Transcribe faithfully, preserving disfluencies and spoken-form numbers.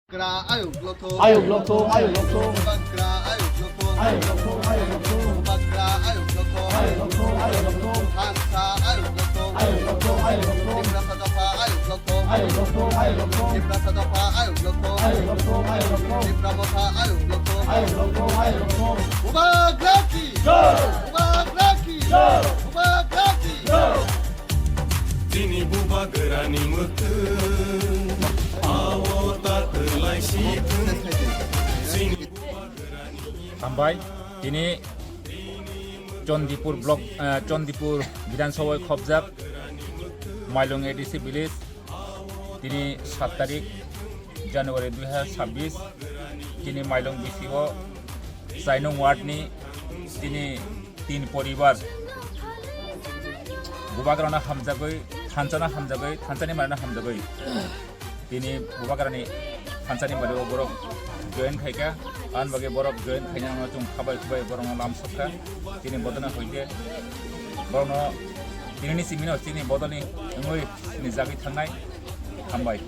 Bubagra ayuk lothong. Ayuk lothong, ayuk lothong. Bubagra ayuk lothong. Ayuk lothong, ayuk lothong. Bubagra ayuk lothong. Ayuk lothong, ayuk lothong. Thansa ayuk lothong. Ayuk lothong, ayuk lothong. Tiprasa dopha ayuk lothong. Ayuk lothong, ayuk lothong. Tiprasa dopha ayuk lothong. Ayuk lothong, ayuk lothong. Tipra motha ayuk lothong. Ayuk lothong, ayuk lothong. Bubagra ki jai. Bubagra ki jai. Bubagra ki jai. Chini bubagrani mwktwng, ao ta kwlai si thung. Chini Hambai, tini Chandipur block, eh, Chandipur Bidhan Sabha khobjak Mailung A D C village, tini sat tarik January dui hajar chabbish, tini Mailung B C O Chainung ward ni tini tin poribar bubagrano hamjagwi, thansano hamjagwi, thansani manano hamjagwi. Tini bubagrani thansani mari o borok join khaikha, an bagwi borok join khainano chwng khabai khubai borokno lamsokha. Tini bodolni hoite borokno tinini simino chini bodolni wngwi sinijagwi thangnai. Hambai.